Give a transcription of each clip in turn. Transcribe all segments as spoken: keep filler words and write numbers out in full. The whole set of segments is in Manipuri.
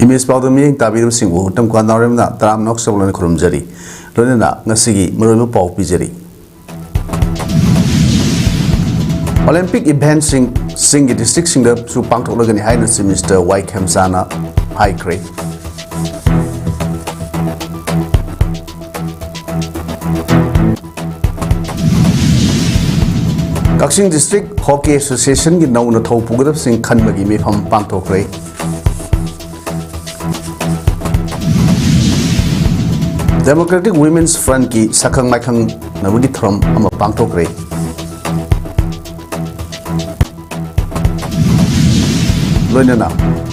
ꯏꯃꯦꯖ ꯄꯥꯎꯗ ꯃꯤꯠꯌꯦꯡ ꯇꯥꯕꯤꯔꯤꯕꯁꯤꯡꯕꯨ ꯇꯝꯀꯥ ꯅꯥꯎꯔꯦꯝꯅ ꯇꯔꯥꯝꯅ ꯑꯣꯛꯆꯕ ꯂꯣꯏꯅ ꯈꯨꯔꯨꯝꯖꯔꯤ꯫ ꯂꯣꯏꯅꯅ ꯉꯁꯤꯒꯤ ꯃꯔꯨꯑꯣꯏꯕ ꯄꯥꯎ ꯄꯤꯖꯔꯤ꯫ ꯑꯣꯂꯦꯝꯄꯤꯛ ꯏꯚꯦꯟꯠꯁꯤꯡ ꯆꯤꯡꯒꯤ ꯗꯤꯁꯇ꯭ꯔꯤꯛꯁꯤꯡꯗꯁꯨ ꯄꯥꯡꯊꯣꯛꯂꯒꯅꯤ ꯍꯥꯏꯅ ꯆꯤꯐ ꯃꯤꯅꯤꯁꯇꯔ ꯋꯥꯏ ꯈꯦꯝꯆꯥꯅ ꯍꯥꯏꯈ꯭ꯔꯦ꯫ ꯀꯛꯆꯤꯡ ꯗꯤꯁꯇ꯭ꯔꯤꯛ ꯍꯣꯀꯤ ꯑꯦꯁꯣꯁꯤꯌꯦꯁꯟꯒꯤ ꯅꯧꯅ ꯊꯧ ꯄꯨꯒꯗꯕꯁꯤꯡ ꯈꯟꯕꯒꯤ ꯃꯤꯐꯝ ꯄꯥꯡꯊꯣꯛꯈ꯭ꯔꯦ꯫ ꯗꯦꯃꯣꯀ꯭ꯔꯦꯇꯤꯛ ꯋꯤꯃꯦꯟꯁ ꯐ꯭ꯔꯟꯠꯀꯤ ꯁꯛꯈꯪ ꯃꯥꯏꯈꯪꯅꯕꯒꯤ ꯊꯧꯔꯝ ꯑꯃ ꯄꯥꯡꯊꯣꯛꯈ꯭ꯔꯦ꯫ ꯂꯣꯏꯅꯅ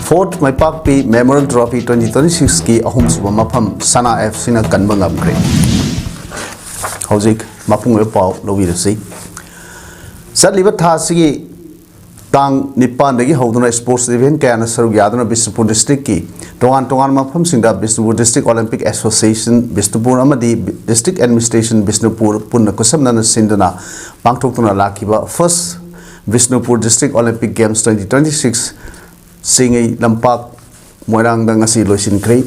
fourth Maipakpi memorial trophy twenty twenty ꯁꯤꯛꯁꯀꯤ ꯑꯍꯨꯝꯁꯨꯕ ꯃꯐꯝ ꯁꯅꯥ ꯑꯦꯐ ꯁꯤꯅ ꯀꯟꯕ ꯉꯝꯈ꯭ꯔꯦ꯫ ꯍꯧꯖꯤꯛ ꯃꯄꯨꯡ ꯑꯣꯏꯕ ꯄꯥꯎ ꯂꯧꯕꯤꯔꯁꯤ꯫ ꯆꯠꯂꯤꯕ ꯊꯥ ꯑꯁꯤꯒꯤ ꯇꯥꯡ ꯅꯤꯄꯥꯟꯗꯒꯤ ꯍꯧꯗꯨꯅ ꯁ꯭ꯄꯣꯔꯠꯁ ꯏꯚꯦꯟꯠ ꯀꯌꯥꯅ ꯁꯔꯨꯛ ꯌꯥꯗꯨꯅ ꯕꯤꯁꯅꯨꯄꯨꯔ ꯗꯤꯁꯇ꯭ꯔꯤꯛꯀꯤ ꯇꯣꯉꯥꯟ ꯇꯣꯉꯥꯟꯕ ꯃꯐꯝꯁꯤꯡꯗ Bishnupur district olympic association Bishnupur ꯑꯃꯗꯤ ꯗꯤꯁꯇ꯭ꯔꯤꯛ ꯑꯦꯗꯃꯤꯅꯤꯁꯇ꯭ꯔꯦꯁꯟ ꯕꯤꯁꯅꯨꯄꯨꯔ ꯄꯨꯟꯅ ꯈꯨꯠꯁꯝꯅꯅ ꯁꯤꯟꯗꯨꯅ ꯄꯥꯡꯊꯣꯛꯇꯨꯅ ꯂꯥꯛꯈꯤꯕ first Bishnupur district olympic games twenty twenty six ꯁꯤꯡꯉꯩ ꯂꯝꯄꯥꯛ ꯃꯣꯏꯔꯥꯡꯗ ꯉꯁꯤ ꯂꯣꯏꯁꯤꯟꯈ꯭ꯔꯦ꯫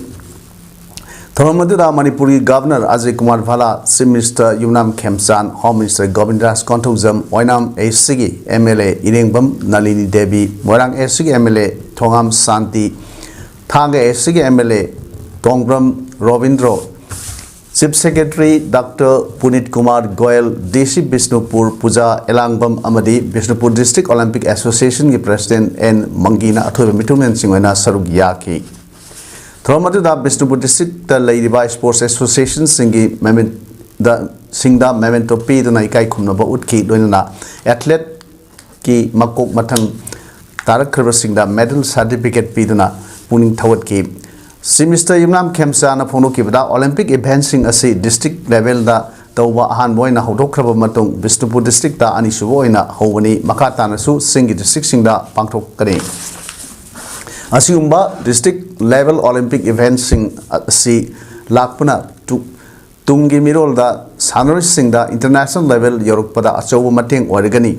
ꯊꯧꯔꯝ ꯑꯗꯨꯗ ꯃꯅꯤꯄꯨꯔꯒꯤ governor Ajay Kumar Bhalla, chief minister Yumnam Khemchand, home minister Govind Raj Konthoujam, ꯑꯣꯏꯅꯥꯝ ꯑꯦꯁ ꯁꯤꯒꯤ M L A Irengbam Nalini Devi, Moirang S ꯁꯤꯒꯤ M L A Thongam Shanti, Thanga S ꯁꯤꯒꯤ ꯑꯦꯝ ꯑꯦꯜ ꯑꯦ ꯇꯣꯡꯕ꯭ꯔꯝ Robindro, chief secretary doctor Punit Kumar Goyal, D C Bishnupur Puja Elangbam ꯑꯃꯗꯤ ꯕꯤꯁꯅꯨꯄꯨꯔ ꯗꯤꯁꯇ꯭ꯔꯤꯛ ꯑꯣꯂꯦꯝꯄꯤꯛ ꯑꯦꯁꯣꯁꯤꯌꯦꯁꯟꯒꯤ ꯄ꯭ꯔꯦꯁꯤꯗꯦꯟꯠ ꯑꯦꯟ ꯃꯪꯒꯤꯅ ꯑꯊꯣꯏꯕ ꯃꯤꯊꯨꯡꯂꯦꯟꯁꯤꯡ ꯑꯣꯏꯅ ꯁꯔꯨꯛ ꯌꯥꯈꯤ꯫ ꯊꯧꯔꯝ ꯑꯗꯨꯗ ꯕꯤꯁꯅꯨꯄꯨꯔ ꯗꯤꯁꯇ꯭ꯔꯤꯛꯇ ꯂꯩꯔꯤꯕ ꯁ꯭ꯄꯣꯔꯠꯁ ꯑꯦꯁꯣꯁꯤꯌꯦꯁꯟꯁꯤꯡꯒꯤ ꯃꯦꯃꯦꯟ-, ꯗ-, ꯁꯤꯡꯗ ꯃꯦꯃꯦꯟꯇꯣ ꯄꯤꯗꯨꯅ ꯏꯀꯥꯏ ꯈꯨꯝꯅꯕ ꯎꯠꯈꯤ, ꯂꯣꯏꯅꯅ ꯑꯦꯊꯂꯦꯠꯀꯤ ꯃꯀꯣꯛ ꯃꯊꯪ ꯇꯥꯔꯛꯈ꯭ꯔꯕꯁꯤꯡꯗ ꯃꯦꯗꯜ ꯁꯥꯔꯇꯤꯐꯤꯀꯦꯠ ꯄꯤꯗꯨꯅ ꯄꯨꯛꯅꯤꯡ ꯊꯧꯒꯠꯈꯤ꯫ ꯆꯤꯐ ꯃꯤꯅꯤꯁꯇꯔ ꯌꯨꯝꯅꯥꯝ ꯈꯦꯝꯆꯥꯅ ꯐꯣꯡꯗꯣꯛꯈꯤꯕꯗ, ꯑꯣꯂꯦꯝꯄꯤꯛ ꯏꯚꯦꯟꯠꯁꯤꯡ ꯑꯁꯤ ꯗꯤꯁꯇ꯭ꯔꯤꯛ ꯂꯦꯚꯦꯜꯗ ꯇꯧꯕ ꯑꯍꯥꯟꯕ ꯑꯣꯏꯅ ꯍꯧꯗꯣꯛꯈ꯭ꯔꯕ ꯃꯇꯨꯡ ꯕꯤꯁꯅꯨꯄꯨꯔ ꯗꯤꯁꯇ꯭ꯔꯤꯛꯇ ꯑꯅꯤꯁꯨꯕ ꯑꯣꯏꯅ ꯍꯧꯕꯅꯤ꯫ ꯃꯈꯥ ꯇꯥꯅꯁꯨ ꯆꯤꯡꯒꯤ ꯗꯤꯁꯇ꯭ꯔꯤꯛꯁꯤꯡꯗ ꯄꯥꯡꯊꯣꯛꯀꯅꯤ꯫ ꯑꯁꯤꯒꯨꯝꯕ ꯗꯤꯁꯇ꯭ꯔꯤꯛ ꯂꯦꯚꯦꯜ ꯑꯣꯂꯦꯝꯄꯤꯛ ꯏꯚꯦꯟꯠꯁꯤꯡ ꯑꯁꯤ ꯂꯥꯛꯄꯅ ꯇꯨ-, ꯇꯨꯡꯒꯤ ꯃꯤꯔꯣꯜꯗ ꯁꯥꯟꯅꯔꯣꯏꯁꯤꯡꯗ ꯏꯟꯇꯔꯅꯦꯁꯅꯦꯜ ꯂꯦꯚꯦꯜ ꯌꯧꯔꯛꯄꯗ ꯑꯆꯧꯕ ꯃꯇꯦꯡ ꯑꯣꯏꯔꯒꯅꯤ꯫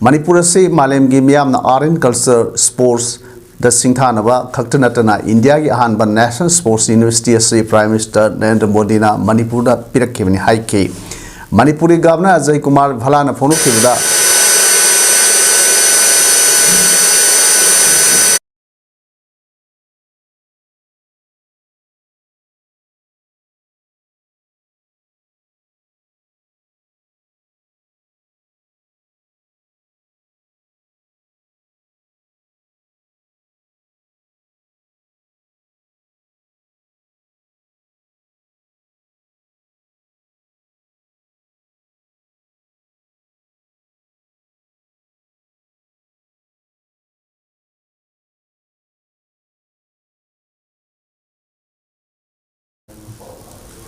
ꯃꯅꯤꯄꯨꯔ ꯑꯁꯤ ꯃꯥꯂꯦꯝꯒꯤ ꯃꯤꯌꯥꯝꯅ ꯑꯥꯔꯠ ꯑꯦꯟ ꯀꯜꯆꯔ, ꯁ꯭ꯄꯣꯔꯠꯁ, ꯗ ꯁꯤꯡꯊꯥꯅꯕ ꯈꯛꯇ ꯅꯠꯇꯅ ꯏꯟꯗꯤꯌꯥꯒꯤ ꯑꯍꯥꯟꯕ National Sports University ꯑꯁꯤ Prime Minister ꯅꯔꯦꯟꯗ꯭ꯔ ꯃꯣꯗꯤꯅ ꯃꯅꯤꯄꯨꯔꯗ ꯄꯤꯔꯛꯈꯤꯕꯅꯤ ꯍꯥꯏꯈꯤ꯫ ꯃꯅꯤꯄꯨꯔꯒꯤ Governor ꯑꯖꯌ ꯀꯨꯃꯥꯔ ꯚꯜꯂꯥꯅ ꯐꯣꯡꯗꯣꯛꯈꯤꯕꯗ,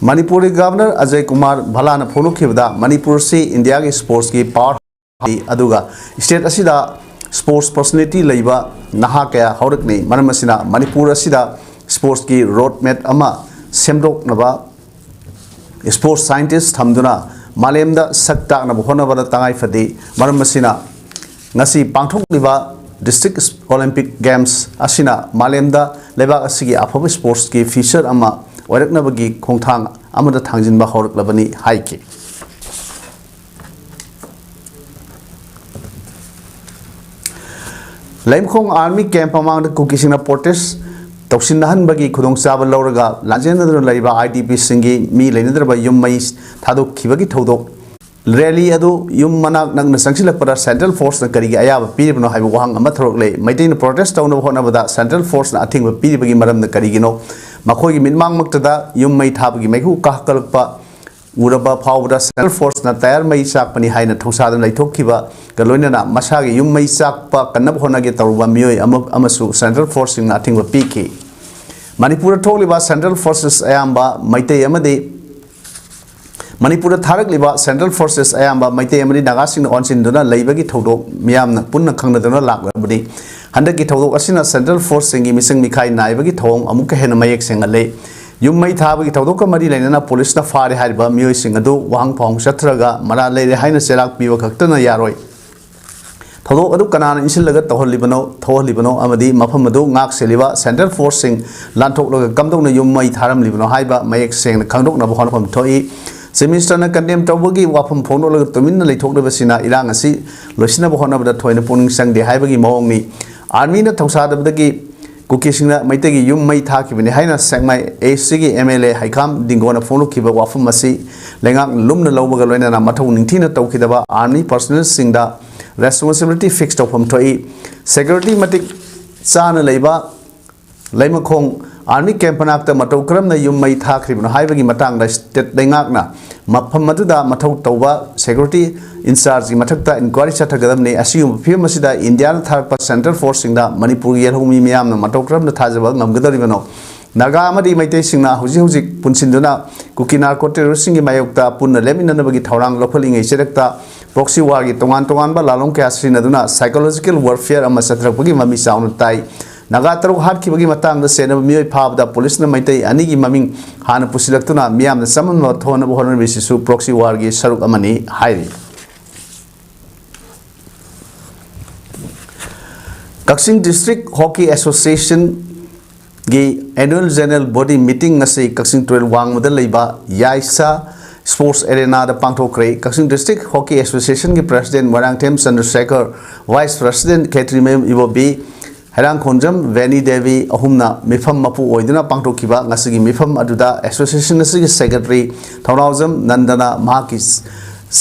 ꯃꯅꯤꯄꯨꯔꯒꯤ Governor ꯑꯖꯌ ꯀꯨꯃꯥꯔ ꯚꯜꯂꯥꯅ ꯐꯣꯡꯗꯣꯛꯈꯤꯕꯗ, ꯃꯅꯤꯄꯨꯔꯁꯤ ꯏꯟꯗꯤꯌꯥꯒꯤ sportsꯀꯤ power ꯍꯥꯏ, ꯑꯗꯨꯒ state ꯑꯁꯤꯗ sports personality ꯂꯩꯕ ꯅꯍꯥ ꯀꯌꯥ ꯍꯧꯔꯛꯂꯤ꯫ ꯃꯔꯝ ꯑꯁꯤꯅ ꯃꯅꯤꯄꯨꯔ ꯑꯁꯤꯗ sportsꯀꯤ road map ꯑꯃ ꯁꯦꯝꯗꯣꯛꯅꯕ sports scientist ꯊꯝꯗꯨꯅ ꯃꯥꯂꯦꯝꯗ ꯁꯛ ꯇꯥꯛꯅꯕ ꯍꯣꯠꯅꯕꯗ ꯇꯉꯥꯏ ꯐꯗꯦ꯫ ꯃꯔꯝ ꯑꯁꯤꯅ ꯉꯁꯤ ꯄꯥꯡꯊꯣꯛꯂꯤꯕ District Olympic Games ꯑꯁꯤꯅ ꯃꯥꯂꯦꯝꯗ ꯂꯩꯕꯥꯛ ꯑꯁꯤꯒꯤ ꯑꯐꯕ sportsꯀꯤ future ꯑꯃ ꯑꯣꯏꯔꯛꯅꯕꯒꯤ ꯈꯣꯡꯊꯥꯡ ꯑꯃꯗ ꯊꯥꯡꯖꯤꯟꯕ ꯍꯧꯔꯛꯂꯕꯅꯤ ꯍꯥꯏꯈꯤ꯫ ꯂꯩꯃꯈꯣꯡ army camp ꯃꯃꯥꯡꯗ ꯀꯨꯀꯤꯁꯤꯡꯅ protest ꯇꯧꯁꯤꯟꯅꯍꯟꯕꯒꯤ ꯈꯨꯗꯣꯡꯆꯥꯕ ꯂꯧꯔꯒ ꯂꯥꯟꯖꯦꯟꯅꯗꯨꯅ ꯂꯩꯔꯤꯕ IDPꯁꯤꯡꯒꯤ ꯃꯤ ꯂꯩꯅꯗ꯭ꯔꯕ ꯌꯨꯝ ꯃꯩ ꯊꯥꯗꯣꯛꯈꯤꯕꯒꯤ ꯊꯧꯗꯣꯛ꯫ Rally ꯑꯗꯨ ꯌꯨꯝ ꯃꯅꯥꯛ ꯅꯛꯅ ꯆꯪꯁꯤꯜꯂꯛꯄꯗ central forceꯅ ꯀꯔꯤꯒꯤ ꯑꯌꯥꯕ ꯄꯤꯔꯤꯕꯅꯣ ꯍꯥꯏꯕ ꯋꯥꯍꯪ ꯑꯃ ꯊꯣꯔꯛꯂꯦ꯫ ꯃꯩꯇꯩꯅ protest ꯇꯧꯅꯕ ꯍꯣꯠꯅꯕꯗ central forceꯅ ꯑꯊꯤꯡꯕ ꯄꯤꯔꯤꯕꯒꯤ ꯃꯔꯝꯅ ꯀꯔꯤꯒꯤꯅꯣ? ꯃꯈꯣꯏꯒꯤ ꯃꯤꯠꯃꯥꯡꯃꯛꯇꯗ ꯌꯨꯝ ꯃꯩ ꯊꯥꯕꯒꯤ ꯃꯩꯈꯨ ꯀꯥꯈꯠꯂꯛꯄ ꯎꯔꯕ ꯐꯥꯎꯕꯗ central forceꯅ tyre ꯃꯩ ꯆꯥꯛꯄꯅꯤ ꯍꯥꯏꯅ ꯊꯧꯁꯥꯗꯨꯅ ꯂꯩꯊꯣꯛꯈꯤꯕꯒ ꯂꯣꯏꯅꯅ ꯃꯁꯥꯒꯤ ꯌꯨꯝ ꯃꯩ ꯆꯥꯛꯄ ꯀꯟꯅꯕ ꯍꯣꯠꯅꯒꯦ ꯇꯧꯔꯨꯕ ꯃꯤꯑꯣꯏ ꯑꯃ ꯑꯃꯁꯨ central forceꯁꯤꯡꯅ ꯑꯊꯤꯡꯕ ꯄꯤꯈꯤ꯫ ꯃꯅꯤꯄꯨꯔꯗ ꯊꯣꯛꯂꯤꯕ central forces ꯑꯌꯥꯝꯕ ꯃꯩꯇꯩ ꯑꯃꯗꯤ ꯃꯅꯤꯄꯨꯔꯗ ꯊꯥꯔꯛꯂꯤꯕ central forces ꯑꯌꯥꯝꯕ ꯃꯩꯇꯩ ꯑꯃꯗꯤ ꯅꯥꯒꯥꯁꯤꯡꯅ ꯑꯣꯟꯁꯤꯟꯗꯨꯅ ꯂꯩꯕꯒꯤ ꯊꯧꯗꯣꯛ ꯃꯤꯌꯥꯝꯅ ꯄꯨꯟꯅ ꯈꯪꯅꯗꯨꯅ ꯂꯥꯛꯂꯕꯅꯤ꯫ ꯍꯟꯗꯛꯀꯤ ꯊꯧꯗꯣꯛ ꯑꯁꯤꯅ central forceꯁꯤꯡꯒꯤ ꯃꯤꯆꯪ ꯃꯤꯈꯥꯏ ꯅꯥꯏꯕꯒꯤ ꯊꯧꯑꯣꯡ ꯑꯃꯨꯛꯀ ꯍꯦꯟꯅ ꯃꯌꯦꯛ ꯁꯦꯡꯍꯜꯂꯦ꯫ ꯌꯨꯝ ꯃꯩ ꯊꯥꯕꯒꯤ ꯊꯧꯗꯣꯛꯀ ꯃꯔꯤ ꯂꯩꯅꯅ ꯄꯨꯂꯤꯁꯅ ꯐꯥꯔꯦ ꯍꯥꯏꯔꯤꯕ ꯃꯤꯑꯣꯏꯁꯤꯡ ꯑꯗꯨ ꯋꯥꯍꯪ ꯐꯥꯎꯍꯪ ꯆꯠꯊꯔꯒ ꯃꯔꯥꯜ ꯂꯩꯔꯦ ꯍꯥꯏꯅ ꯆꯦꯔꯥꯛ ꯄꯤꯕ ꯈꯛꯇꯅ ꯌꯥꯔꯣꯏ꯫ ꯊꯧꯗꯣꯛ ꯑꯗꯨ ꯀꯅꯥꯅ ꯏꯟꯁꯤꯜꯂꯒ ꯇꯧꯍꯜꯂꯤꯕꯅꯣ, ꯊꯣꯛꯍꯜꯂꯤꯕꯅꯣ ꯑꯃꯗꯤ ꯃꯐꯝ ꯑꯗꯨ ꯉꯥꯛ ꯁꯦꯜꯂꯤꯕ central forceꯁꯤꯡ ꯂꯥꯟꯊꯣꯛꯂꯒ ꯀꯝꯗꯧꯅ ꯌꯨꯝ ꯃꯩ ꯊꯥꯔꯝꯂꯤꯕꯅꯣ ꯍꯥꯏꯕ ꯃꯌꯦꯛ ꯁꯦꯡꯅ ꯈꯪꯗꯣꯛꯅꯕ ꯍꯣꯠꯅꯐꯝ ꯊꯣꯛꯏ꯫ Chief Ministerꯅ condemn ꯇꯧꯕꯒꯤ ꯋꯥꯐꯝ ꯐꯣꯡꯗꯣꯛꯂꯒ ꯇꯨꯃꯤꯟꯅ ꯂꯩꯊꯣꯛꯂꯤꯕꯁꯤꯅ ꯏꯔꯥꯡ ꯑꯁꯤ ꯂꯣꯏꯁꯤꯟꯅꯕ ꯍꯣꯠꯅꯕꯗ ꯊꯣꯏꯅ ꯄꯨꯛꯅꯤꯡ ꯆꯪꯗꯦ ꯍꯥꯏꯕꯒꯤ ꯃꯑꯣꯡꯅꯤ꯫ Armyꯅ ꯊꯧꯁꯥꯗꯕꯗꯒꯤ ꯀꯨꯀꯤꯁꯤꯡꯅ ꯃꯩꯇꯩꯒꯤ ꯌꯨꯝ ꯃꯩ ꯊꯥꯈꯤꯕꯅꯤ ꯍꯥꯏꯅ ꯁꯦꯛꯃꯥꯏ ACꯒꯤ MLA ꯍꯩꯈꯥꯝ ꯗꯤꯡꯒꯣꯅ ꯐꯣꯡꯗꯣꯛꯈꯤꯕ ꯋꯥꯐꯝ ꯑꯁꯤ ꯂꯩꯉꯥꯛꯅ ꯂꯨꯝꯅ ꯂꯧꯕꯒ ꯂꯣꯏꯅꯅ ꯃꯊꯧ ꯅꯤꯡꯊꯤꯅ ꯇꯧꯈꯤꯗꯕ army personnelꯁꯤꯡꯗ responsibility fix ꯇꯧꯐꯝ ꯊꯣꯛꯏ꯫ Security ꯃꯇꯤꯛ ꯆꯥꯅ ꯂꯩꯕ ꯂꯩꯃꯈꯣꯡ army camp ꯃꯅꯥꯛꯇ ꯃꯇꯧ ꯀꯔꯝꯅ ꯌꯨꯝ ꯃꯩ ꯊꯥꯈ꯭ꯔꯤꯕꯅꯣ ꯍꯥꯏꯕꯒꯤ ꯃꯇꯥꯡꯗ state ꯂꯩꯉꯥꯛꯅ ꯃꯐꯝ ꯑꯗꯨꯗ ꯃꯊꯧ ꯇꯧꯕ security in chargeꯀꯤ ꯃꯊꯛꯇ inquiry ꯆꯠꯊꯒꯗꯕꯅꯤ꯫ ꯑꯁꯤꯒꯨꯝꯕ ꯐꯤꯕꯝ ꯑꯁꯤꯗ ꯏꯟꯗꯤꯌꯥꯅ ꯊꯥꯔꯛꯄ central forceꯁꯤꯡꯗ ꯃꯅꯤꯄꯨꯔꯒꯤ ꯌꯦꯜꯍꯧꯃꯤ ꯃꯤꯌꯥꯝꯅ ꯃꯇꯧ ꯀꯔꯝꯅ ꯊꯥꯖꯕ ꯉꯝꯒꯗꯧꯔꯤꯕꯅꯣ? ꯅꯥꯒꯥ ꯑꯃꯗꯤ ꯃꯩꯇꯩꯁꯤꯡꯅ ꯍꯧꯖꯤꯛ ꯍꯧꯖꯤꯛ ꯄꯨꯟꯁꯤꯟꯗꯨꯅ ꯀꯨꯀꯤ narco terroristꯁꯤꯡꯒꯤ ꯃꯥꯌꯣꯛꯇ ꯄꯨꯟꯅ ꯂꯦꯞꯃꯤꯟꯅꯅꯕꯒꯤ ꯊꯧꯔꯥꯡ ꯂꯧꯈꯠꯂꯤꯉꯩ ꯆꯦꯔꯛꯇ proxy warꯒꯤ ꯇꯣꯉꯥꯟ ꯇꯣꯉꯥꯟꯕ ꯂꯥꯂꯣꯡ ꯀꯌꯥ ꯁꯤꯖꯤꯟꯅꯗꯨꯅ psychological warfare ꯑꯃ ꯆꯠꯊꯔꯛꯄꯒꯤ ꯃꯃꯤ ꯆꯥꯎꯅ ꯇꯥꯏ꯫ ꯅꯥꯒꯥ ꯇꯔꯨꯛ ꯍꯥꯠꯈꯤꯕꯒꯤ ꯃꯇꯥꯡꯗ ꯆꯦꯟꯅꯕ ꯃꯤꯑꯣꯏ ꯐꯥꯕꯗ ꯄꯨꯂꯤꯁꯅ ꯃꯩꯇꯩ ꯑꯅꯤꯒꯤ ꯃꯃꯤꯡ ꯍꯥꯟꯅ ꯄꯨꯁꯤꯜꯂꯛꯇꯨꯅ ꯃꯤꯌꯥꯝꯅ ꯆꯃꯝꯅꯕ ꯊꯣꯛꯍꯟꯅꯕ ꯍꯣꯠꯅꯔꯤꯕꯁꯤꯁꯨ proxy warꯒꯤ ꯁꯔꯨꯛ ꯑꯃꯅꯤ ꯍꯥꯏꯔꯤ꯫ ꯀꯛꯆꯤꯡ District Hockey Associationꯒꯤ annual general body meeting ꯉꯁꯤ ꯀꯛꯆꯤꯡ ꯇꯨꯔꯦꯜ ꯋꯥꯡꯃꯗ ꯂꯩꯕ ꯌꯥꯏꯁꯥ sports arenaꯗ ꯄꯥꯡꯊꯣꯛꯈ꯭ꯔꯦ꯫ ꯀꯛꯆꯤꯡ District Hockey Associationꯒꯤ president Moirangthem ꯆꯟꯗ꯭ꯔꯁꯦꯈꯔ, vice president ꯈꯦꯇ꯭ꯔꯤꯃꯌꯨꯝ ꯏꯕꯣꯕꯤ, ꯍꯩꯔꯥꯡꯈꯣꯟꯖꯝ ꯕꯦꯅꯤ ꯗꯦꯕꯤ ꯑꯍꯨꯝꯅ ꯃꯤꯐꯝ ꯃꯄꯨ ꯑꯣꯏꯗꯨꯅ ꯄꯥꯡꯊꯣꯛꯈꯤꯕ ꯉꯁꯤꯒꯤ ꯃꯤꯐꯝ ꯑꯗꯨꯗ association ꯑꯁꯤꯒꯤ secretary ꯊꯧꯅꯥꯎꯖꯝ ꯅꯟꯗꯅ ꯃꯍꯥꯛꯀꯤ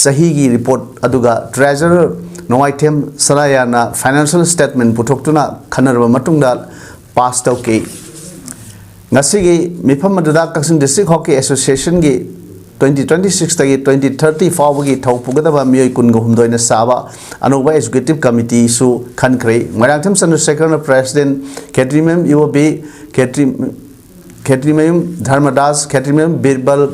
ꯆꯍꯤꯒꯤ report ꯑꯗꯨꯒ treasurer ꯅꯣꯡꯃꯥꯏꯊꯦꯝ ꯁꯅꯥꯌꯥꯅ financial statement ꯄꯨꯊꯣꯛꯇꯨꯅ ꯈꯟꯅꯔꯕ ꯃꯇꯨꯡꯗ pass ꯇꯧꯈꯤ꯫ ꯉꯁꯤꯒꯤ ꯃꯤꯐꯝ ꯑꯗꯨꯗ ꯀꯛꯆꯤꯡ District Hockey Associationꯒꯤ twenty twenty sixꯇꯒꯤ twenty thirty ꯐꯥꯎꯕꯒꯤ ꯊꯧ ꯄꯨꯒꯗꯕ ꯃꯤꯑꯣꯏ ꯀꯨꯟꯒ ꯍꯨꯝꯗꯣꯏꯅ ꯁꯥꯕ ꯑꯅꯧꯕ executive committeeꯁꯨ ꯈꯟꯈ꯭ꯔꯦ꯫ ꯃꯣꯏꯔꯥꯡꯊꯦꯝ ꯆꯟꯗ꯭ꯔꯁꯦꯈꯔꯅ president, ꯈꯦꯇ꯭ꯔꯤꯃꯌꯨꯝ ꯏꯕꯣꯕꯤ, ꯈꯦꯇ꯭ꯔꯤ, ꯈꯦꯇ꯭ꯔꯤꯃꯌꯨꯝ ꯙꯔꯃꯗꯥꯁ, ꯈꯦꯇ꯭ꯔꯤꯃꯌꯨꯝ ꯕꯤꯔꯕꯜ,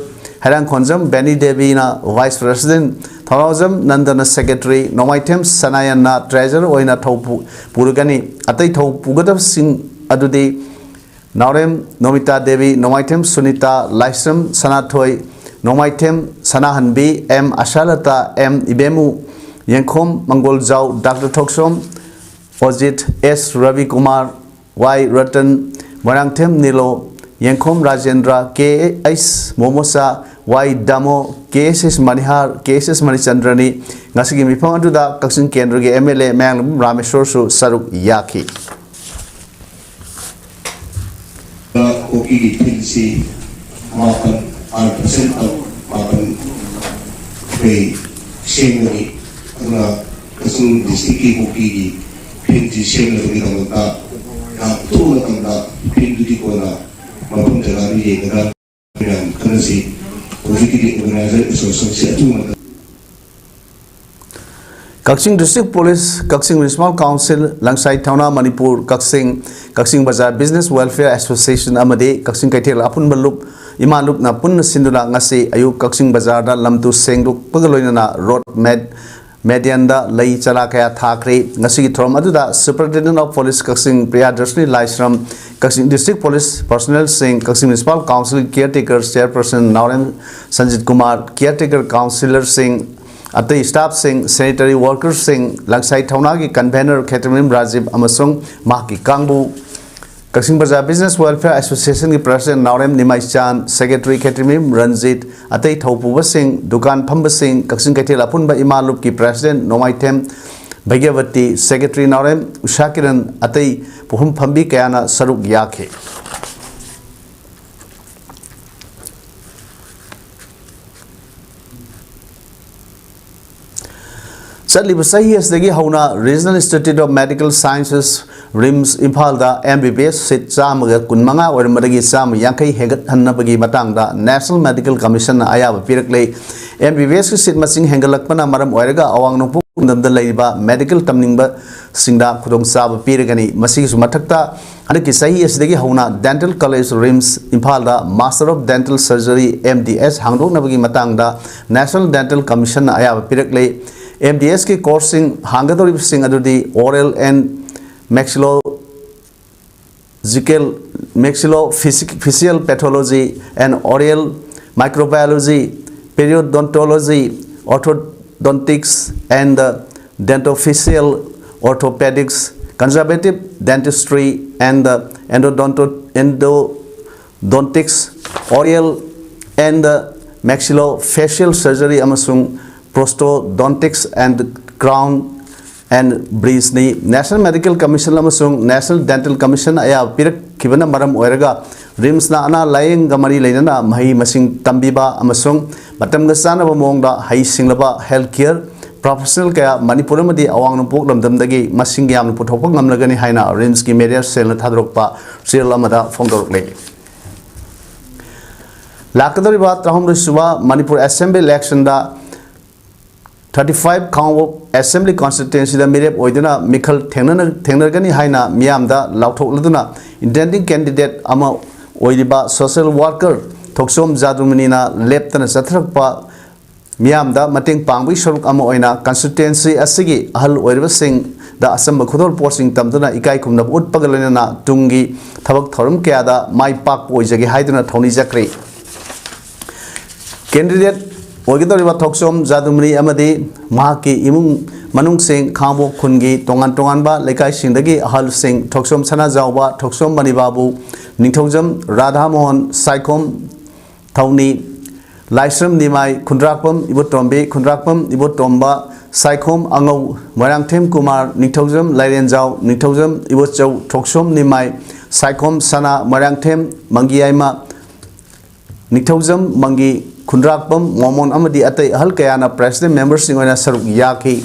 ꯍꯩꯔꯥꯡꯈꯣꯟꯖꯝ ꯕꯦꯅꯤ ꯗꯦꯕꯤꯅ vice president, ꯊꯧꯅꯥꯎꯖꯝ ꯅꯟꯗꯅ secretary, ꯅꯣꯡꯃꯥꯏꯊꯦꯝ ꯁꯅꯥꯌꯟꯅ treasurer ꯑꯣꯏꯅ ꯊꯧ ꯄꯨ-, ꯄꯨꯔꯒꯅꯤ꯫ ꯑꯇꯩ ꯊꯧ ꯄꯨꯒꯗꯕꯁꯤꯡ ꯑꯗꯨꯗꯤ ꯅꯥꯎꯔꯦꯝ ꯅꯣꯃꯤꯇꯥ ꯗꯦꯕꯤ, ꯅꯣꯡꯃꯥꯏꯊꯦꯝ ꯁꯨꯅꯤꯇꯥ, ꯂꯥꯏꯁ꯭ꯔꯝ ꯁꯅꯥꯊꯣꯏ, ꯅꯣꯡꯃꯥꯏꯊꯦꯝ ꯁꯅꯥꯍꯟꯕꯤ, ꯑꯦꯝ ꯑꯁꯥꯂꯇꯥ, ꯑꯦꯝ ꯏꯕꯦꯝꯃꯨ, ꯌꯦꯡꯈꯣꯝ ꯃꯪꯒꯣꯜꯖꯥꯎ, ꯗꯥꯛꯇꯔ ꯊꯣꯛꯁꯣꯝ ꯑꯣꯖꯤꯠ, ꯑꯦꯁ ꯔꯕꯤꯀꯨꯃꯥꯔ, ꯋꯥꯏ ꯔꯇꯟ, ꯃꯣꯏꯔꯥꯡꯊꯦꯝ ꯅꯤꯂꯣ, ꯌꯦꯡꯈꯣꯝ ꯔꯥꯖꯦꯟꯗ꯭ꯔ, ꯀꯦ ꯑꯩꯆ ꯃꯣꯃꯣꯁꯥ, ꯋꯥꯏ ꯗꯥꯃꯣ, ꯀꯦ ꯑꯦꯁ ꯑꯦꯁ ꯃꯅꯤꯍꯥꯔ, ꯀꯦ ꯑꯦꯁ ꯑꯦꯁ ꯃꯅꯤꯆꯟꯗ꯭ꯔꯅꯤ꯫ ꯉꯁꯤꯒꯤ ꯃꯤꯐꯝ ꯑꯗꯨꯗ ꯀꯛꯆꯤꯡ ꯀꯦꯟꯗ꯭ꯔꯒꯤ ꯑꯦꯝ ꯑꯦꯜ ꯑꯦ ꯃꯌꯥꯡꯂꯝ ꯔꯥꯃꯦꯁꯣꯔꯁꯨ ꯁꯔꯨꯛ ꯌꯥꯈꯤ꯫ ꯍꯣꯀꯤꯒꯤ ꯐꯤꯜꯁꯤ ꯃꯥꯄꯟ, ꯑꯥꯔꯠ ꯄꯔꯁꯦꯟ ꯃꯥꯄꯟ ꯀꯩ ꯁꯦꯝꯒꯅꯤ꯫ ꯑꯗꯨꯅ ꯀꯛꯆꯤꯡ ꯗꯤꯁꯇ꯭ꯔꯤꯛꯀꯤ ꯍꯣꯀꯤꯒꯤ ꯐꯤꯜꯁꯤ ꯁꯦꯝꯅꯕꯒꯤꯗꯃꯛꯇ ꯌꯥꯝ ꯑꯊꯨꯕ ꯃꯇꯝꯗ ꯐꯤꯜꯗꯨꯒꯤ ꯀꯣꯟꯅ ꯃꯐꯝ ꯖꯒꯥꯗꯨ ꯌꯦꯡꯉꯒ ꯃꯌꯥꯝ ꯈꯟꯅꯁꯤ꯫ ꯍꯧꯖꯤꯛꯀꯤꯗꯤ ꯑꯣꯔꯒꯅꯥꯏꯖꯔ ꯑꯦꯁꯣꯁꯤꯌꯦꯁꯟꯁꯤ ꯑꯊꯨꯕ ꯃꯇꯝ ꯀꯛꯆꯤꯡ ꯗꯤꯁꯇ꯭ꯔꯤꯛ ꯄꯨꯂꯤꯁ, ꯀꯛꯆꯤꯡ ꯃ꯭ꯌꯨꯅꯤꯁꯤꯄꯥꯜ ꯀꯥꯎꯟꯁꯤꯜ, ꯂꯪꯁꯥꯏ ꯊꯧꯅꯥ ꯃꯅꯤꯄꯨꯔ ꯀꯛꯆꯤꯡ, ꯀꯛꯆꯤꯡ ꯕꯖꯥꯔ ꯕꯤꯖꯤꯅꯦꯁ ꯋꯦꯜꯐꯤꯌꯔ ꯑꯦꯁꯣꯁꯤꯌꯦꯁꯟ ꯑꯃꯗꯤ ꯀꯛꯆꯤꯡ ꯀꯩꯊꯦꯜ ꯑꯄꯨꯟꯕ ꯂꯨꯞ, ꯏꯃꯥ ꯂꯨꯞꯅ ꯄꯨꯟꯅ ꯁꯤꯟꯗꯨꯅ ꯉꯁꯤ ꯑꯌꯨꯛ ꯀꯛꯆꯤꯡ ꯕꯖꯥꯔꯗ ꯂꯝ ꯇꯨ ꯁꯦꯡꯗꯣꯛꯄꯒ ꯂꯣꯏꯅꯅ ꯔꯣꯗ ꯃꯦꯠ, ꯃꯦꯗꯤꯌꯟꯗ ꯂꯩ ꯆꯔꯥ ꯀꯌꯥ ꯊꯥꯈ꯭ꯔꯦ꯫ ꯉꯁꯤꯒꯤ ꯊꯧꯔꯝ ꯑꯗꯨꯗ Superintendent of Police ꯀꯛꯆꯤꯡ ꯄ꯭ꯔꯤꯌꯥꯗꯔꯁꯤꯅꯤ ꯂꯥꯏꯁ꯭ꯔꯝ, ꯀꯛꯆꯤꯡ ꯗꯤꯁꯇ꯭ꯔꯤꯛ ꯄꯨꯂꯤꯁ ꯄꯔꯁꯣꯅꯦꯜꯁꯤꯡ, Kakching municipal council caretaker chairperson Naorem Sanjit Kumar, caretaker ꯀꯥꯎꯟꯁꯤꯂꯔꯁꯤꯡ, ꯑꯇꯩ ꯁ꯭ꯇꯥꯐꯁꯤꯡ, ꯁꯦꯅꯤꯇꯔꯤ ꯋꯥꯔꯀꯔꯁꯤꯡ, ꯂꯪꯁꯥꯏ ꯊꯧꯅꯥꯒꯤ ꯀꯟꯚꯦꯅꯔ ꯈꯦꯇ꯭ꯔꯤꯃꯌꯨꯝ ꯔꯥꯖꯤꯕ ꯑꯃꯁꯨꯡ ꯃꯍꯥꯛꯀꯤ ꯀꯥꯡꯕꯨ, ꯀꯛꯆꯤꯡ ꯕꯖꯥꯔ ꯕꯤꯖꯤꯅꯦꯁ ꯋꯦꯜꯐꯤꯌꯔ ꯑꯦꯁꯣꯁꯤꯌꯦꯁꯟꯒꯤ ꯄ꯭ꯔꯦꯁꯤꯗꯦꯟꯠ ꯅꯥꯎꯔꯦꯝ ꯅꯤꯃꯥꯏꯆꯥꯟ, ꯁꯦꯀ꯭ꯔꯦꯇꯔꯤ ꯈꯦꯇ꯭ꯔꯤꯃꯌꯨꯝ ꯔꯟꯖꯤꯠ, ꯑꯇꯩ ꯊꯧꯄꯨꯕꯁꯤꯡ, ꯗꯨꯀꯥꯟ ꯐꯝꯕꯁꯤꯡ, ꯀꯛꯆꯤꯡ ꯀꯩꯊꯦꯜ ꯑꯄꯨꯟꯕ ꯏꯃꯥ ꯂꯨꯞꯀꯤ ꯄ꯭ꯔꯦꯁꯤꯗꯦꯟꯠ ꯅꯣꯡꯃꯥꯏꯊꯦꯝ ꯚꯩꯒ꯭ꯌꯕꯇꯤ, ꯁꯦꯀ꯭ꯔꯦꯇꯔꯤ ꯅꯥꯎꯔꯦꯝ ꯎꯁꯥ ꯀꯤꯔꯟ, ꯑꯇꯩ ꯄꯨꯈꯐꯝ ꯐꯝꯕꯤ ꯀꯌꯥꯅ ꯁꯔꯨꯛ ꯌꯥꯈꯤ꯫ ꯆꯠꯂꯤꯕ ꯆꯍꯤ ꯑꯁꯤꯗꯒꯤ ꯍꯧꯅ Regional Institute of Medical Sciences, RIMS ꯏꯝꯐꯥꯜꯗ ꯑꯦꯝ ꯕꯤ ꯕꯤ ꯑꯦꯁ ꯁꯤꯠ ꯆꯥꯝꯃꯒ ꯀꯨꯟꯃꯉꯥ ꯑꯣꯏꯔꯝꯕꯗꯒꯤ ꯆꯥꯝꯃ ꯌꯥꯡꯈꯩ ꯍꯦꯟꯒꯠꯍꯟꯅꯕꯒꯤ ꯃꯇꯥꯡꯗ ꯅꯦꯁꯅꯦꯜ ꯃꯦꯗꯤꯀꯦꯜ ꯀꯃꯤꯁꯟꯅ ꯑꯌꯥꯕ ꯄꯤꯔꯛꯂꯦ꯫ ꯑꯦꯝ ꯕꯤ ꯕꯤ ꯑꯦꯁꯀꯤ ꯁꯤꯠ ꯃꯁꯤꯡ ꯍꯦꯟꯒꯠꯂꯛꯄꯅ ꯃꯔꯝ ꯑꯣꯏꯔꯒ ꯑꯋꯥꯡ ꯅꯣꯡꯄꯣꯛ ꯈꯨꯡꯒꯪꯗ ꯂꯩꯔꯤꯕ ꯃꯦꯗꯤꯀꯦꯜ ꯇꯝꯅꯤꯡꯕꯁꯤꯡꯗ ꯈꯨꯗꯣꯡꯆꯥꯕ ꯄꯤꯔꯒꯅꯤ꯫ ꯃꯁꯤꯒꯤꯁꯨ ꯃꯊꯛꯇ ꯍꯟꯗꯛꯀꯤ ꯆꯍꯤ ꯑꯁꯤꯗꯒꯤ ꯍꯧꯅ ꯗꯦꯟꯇꯦꯜ ꯀꯣꯂꯦꯖ ꯔꯤꯝꯁ ꯏꯝꯐꯥꯜꯗ Master of Dental Surgery, M D S, ꯍꯥꯡꯗꯣꯛꯅꯕꯒꯤ ꯃꯇꯥꯡꯗ ꯅꯦꯁꯅꯦꯜ ꯗꯦꯟꯇꯦꯜ ꯀꯃꯤꯁꯟꯅ ꯑꯌꯥꯕ ꯄꯤꯔꯛꯂꯦ꯫ ꯑꯦꯝ ꯗꯤ ꯑꯦꯁꯀꯤ ꯀꯣꯔꯁꯁꯤꯡ ꯍꯥꯡꯒꯗꯧꯔꯤꯕꯁꯤꯡ ꯑꯗꯨꯗꯤ Oral and Maxillo-, ꯖꯤꯀꯦꯜ, Maxillo-, Facial Pathology and Oral Microbiology, Periodontology, Ortho-, Orthodontics and the Dentofacial, Orthopedics, Conservative Dentistry and the Endodonto, Endodontics, Oral and the Maxillofacial Surgery ꯑꯃꯁꯨꯡ Prosthodontics and Crown and Bridgeꯅꯤ꯫ National Medical Commission ꯑꯃꯁꯨꯡ National Dental Commission ꯑꯌꯥꯕ ꯄꯤꯔꯛꯈꯤꯕꯅ ꯃꯔꯝ ꯑꯣꯏꯔꯒ RIMSꯅ ꯑꯅꯥ ꯂꯥꯌꯦꯡꯒ ꯃꯔꯤ ꯂꯩꯅꯅ ꯃꯍꯩ ꯃꯁꯤꯡ ꯇꯝꯕꯤꯕ ꯑꯃꯁꯨꯡ ꯃꯇꯝꯒ ꯆꯥꯟꯅꯕ ꯃꯑꯣꯡꯗ ꯍꯩꯁꯤꯡꯂꯕ health care professional ꯀꯌꯥ ꯃꯅꯤꯄꯨꯔ ꯑꯃꯗꯤ ꯑꯋꯥꯡ ꯅꯣꯡꯄꯣꯛ ꯂꯝꯗꯝꯗꯒꯤ ꯃꯁꯤꯡ ꯌꯥꯝꯅ ꯄꯨꯊꯣꯛꯄ ꯉꯝꯂꯒꯅꯤ ꯍꯥꯏꯅ RIMSꯀꯤ media cellꯅ ꯊꯥꯗꯣꯔꯛꯄ ꯆꯦꯔꯣꯜ ꯑꯃꯗ ꯐꯣꯡꯗꯣꯔꯛꯂꯤ꯫ ꯂꯥꯛꯀꯗꯧꯔꯤꯕ ꯇꯔꯥꯍꯨꯝꯗꯣꯏ ꯁꯨꯕ ꯃꯅꯤꯄꯨꯔ Assembly electionꯗ thirty five ꯈꯥꯉꯕꯣꯛ Assembly Constituencyꯗ ꯃꯤꯔꯦꯞ ꯑꯣꯏꯗꯨꯅ ꯃꯤꯈꯜ ꯊꯦꯡꯅꯅ-, ꯊꯦꯡꯅꯔꯒꯅꯤ ꯍꯥꯏꯅ ꯃꯤꯌꯥꯝꯗ ꯂꯥꯎꯊꯣꯛꯂꯗꯨꯅ intending candidate ꯑꯃ ꯑꯣꯏꯔꯤꯕ social worker ꯊꯣꯛꯆꯣꯝ ꯖꯥꯗꯨꯃꯅꯤꯅ ꯂꯦꯞꯇꯅ ꯆꯠꯊꯔꯛꯄ ꯃꯤꯌꯥꯝꯗ ꯃꯇꯦꯡ ꯄꯥꯡꯕꯒꯤ ꯁꯔꯨꯛ ꯑꯃ ꯑꯣꯏꯅ constituency ꯑꯁꯤꯒꯤ ꯑꯍꯜ ꯑꯣꯏꯔꯕꯁꯤꯡꯗ ꯑꯆꯝꯕ ꯈꯨꯗꯣꯜ ꯄꯣꯠꯁꯤꯡ ꯇꯝꯗꯨꯅ ꯏꯀꯥꯏ ꯈꯨꯝꯅꯕ ꯎꯠꯄꯒ ꯂꯣꯏꯅꯅ ꯇꯨꯡꯒꯤ ꯊꯕꯛ ꯊꯧꯔꯝ ꯀꯌꯥꯗ ꯃꯥꯏ ꯄꯥꯛꯄ ꯑꯣꯏꯖꯒꯦ ꯍꯥꯏꯗꯨꯅ ꯊꯧꯅꯤꯖꯈ꯭ꯔꯦ꯫ Candidate ꯑꯣꯏꯒꯗꯧꯔꯤꯕ ꯊꯣꯛꯆꯣꯝ ꯖꯥꯗꯨꯃꯅꯤ ꯑꯃꯗꯤ ꯃꯍꯥꯛꯀꯤ ꯏꯃꯨꯡ ꯃꯅꯨꯡꯁꯤꯡ ꯈꯥꯉꯕꯣꯛ ꯈꯨꯟꯒꯤ ꯇꯣꯉꯥꯟ ꯇꯣꯉꯥꯟꯕ ꯂꯩꯀꯥꯏꯁꯤꯡꯗꯒꯤ ꯑꯍꯜꯁꯤꯡ ꯊꯣꯛꯆꯣꯝ ꯁꯅꯥꯖꯥꯎꯕ, ꯊꯣꯛꯆꯣꯝ ꯃꯅꯤꯕꯥꯕꯨ, ꯅꯤꯡꯊꯧꯖꯝ ꯔꯥꯙꯥꯃꯣꯍꯟ, ꯁꯥꯏꯈꯣꯝ ꯊꯧꯅꯤ, ꯂꯥꯏꯁ꯭ꯔꯝ ꯅꯤꯃꯥꯏ, ꯈꯨꯟꯗ꯭ꯔꯥꯛꯄꯝ ꯏꯕꯣꯇꯣꯝꯕꯤ, ꯈꯨꯟꯗ꯭ꯔꯥꯛꯄꯝ ꯏꯕꯣꯇꯣꯝꯕ, ꯁꯥꯏꯈꯣꯝ ꯑꯉꯧ, ꯃꯣꯏꯔꯥꯡꯊꯦꯝ ꯀꯨꯃꯥꯔ, ꯅꯤꯡꯊꯧꯖꯝ ꯂꯥꯏꯔꯦꯟꯖꯥꯎ, ꯅꯤꯡꯊꯧꯖꯝ ꯏꯕꯣꯆꯧ, ꯊꯣꯛꯆꯣꯝ ꯅꯤꯃꯥꯏ, ꯁꯥꯏꯈꯣꯝ ꯁꯅꯥ, ꯃꯣꯏꯔꯥꯡꯊꯦꯝ ꯃꯪꯒꯤꯌꯥꯏꯃ, ꯅꯤꯡꯊꯧꯖꯝ ꯃꯪꯒꯤ, ꯈꯨꯟꯗ꯭ꯔꯥꯛꯄꯝ ꯃꯣꯃꯣꯟ ꯑꯃꯗꯤ ꯑꯇꯩ ꯑꯍꯜ ꯀꯌꯥꯅ president memberꯁꯤꯡ ꯑꯣꯏꯅ ꯁꯔꯨꯛ ꯌꯥꯈꯤ꯫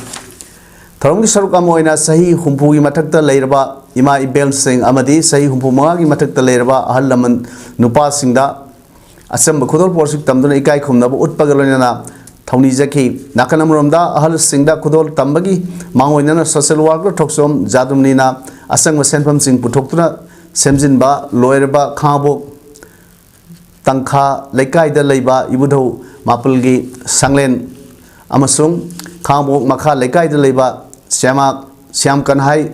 ꯊꯧꯔꯝꯒꯤ ꯁꯔꯨꯛ ꯑꯃ ꯑꯣꯏꯅ ꯆꯍꯤ ꯍꯨꯝꯐꯨꯒꯤ ꯃꯊꯛꯇ ꯂꯩꯔꯕ ꯏꯃꯥ ꯏꯕꯦꯜꯁꯤꯡ ꯑꯃꯗꯤ ꯆꯍꯤ ꯍꯨꯝꯐꯨ ꯃꯉꯥꯒꯤ ꯃꯊꯛꯇ ꯂꯩꯔꯕ ꯑꯍꯜ ꯂꯃꯟ ꯅꯨꯄꯥꯁꯤꯡꯗ ꯑꯆꯝꯕ ꯈꯨꯗꯣꯜ ꯄꯣꯠꯁꯤꯡ ꯇꯝꯗꯨꯅ ꯏꯀꯥꯏ ꯈꯨꯝꯅꯕ ꯎꯠꯄꯒ ꯂꯣꯏꯅꯅ ꯊꯧꯅꯤꯖꯈꯤ꯫ ꯅꯥꯀꯜ ꯑꯃꯔꯣꯝꯗ ꯑꯍꯜꯁꯤꯡꯗ ꯈꯨꯗꯣꯜ ꯇꯝꯕꯒꯤ ꯃꯥꯡꯑꯣꯏꯅꯅ social worker ꯊꯣꯛꯆꯣꯝ ꯖꯥꯗꯨꯃꯅꯤꯅ ꯑꯆꯪꯕ ꯁꯦꯟꯐꯝꯁꯤꯡ ꯄꯨꯊꯣꯛꯇꯨꯅ ꯁꯦꯝꯖꯤꯟꯕ ꯂꯣꯏꯔꯕ ꯈꯥꯉꯕꯣꯛ ꯇꯪꯈꯥ ꯂꯩꯀꯥꯏꯗ ꯂꯩꯕ ꯏꯕꯨꯙꯧ ꯃꯥꯄꯜꯒꯤ ꯁꯪꯂꯦꯟ ꯑꯃꯁꯨꯡ ꯈꯥꯉꯕꯣꯛ ꯃꯈꯥ ꯂꯩꯀꯥꯏꯗ ꯂꯩꯕ ꯁ꯭ꯌꯥꯃ-, ꯁ꯭ꯌꯥꯝ ꯀꯟꯍꯥꯏ